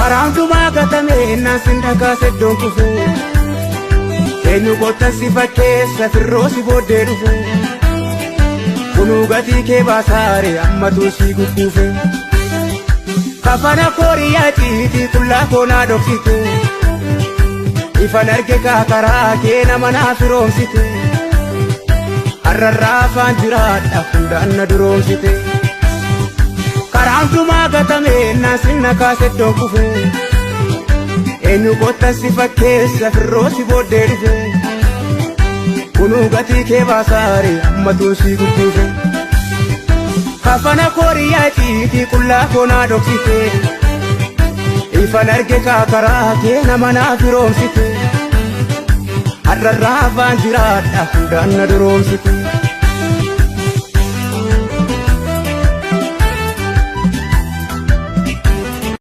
Karaan dhumaa gatame naan sin dhagaase iddoon kufe. Eenyu kottan si fakkeessa firroo si booddee dhufe. Kunuu gatii kee baasaare ammatu si gugguufe. Kafana kooriyaa ciitii qullaa koonaa dhoksite. Ifan arge kaakaraa kee nama naa firoomsite. Har'arraa afaan jiraadha hundaan na duroomsite. Karaan dhumaa gatame naan sinna kaase iddoon kufe. Eenyu kottan si fakkeessa firroo si booddee dhufe. Kunuu gatii kee baasaare ammatu si gugguufe. Kafana kooriyaa ciitii qullaa koonaa dhoksite. Ifan arge kaakaraa kee nama naa firoomsite. Har'arraa afaan jiraadha hundaan na duroomsite.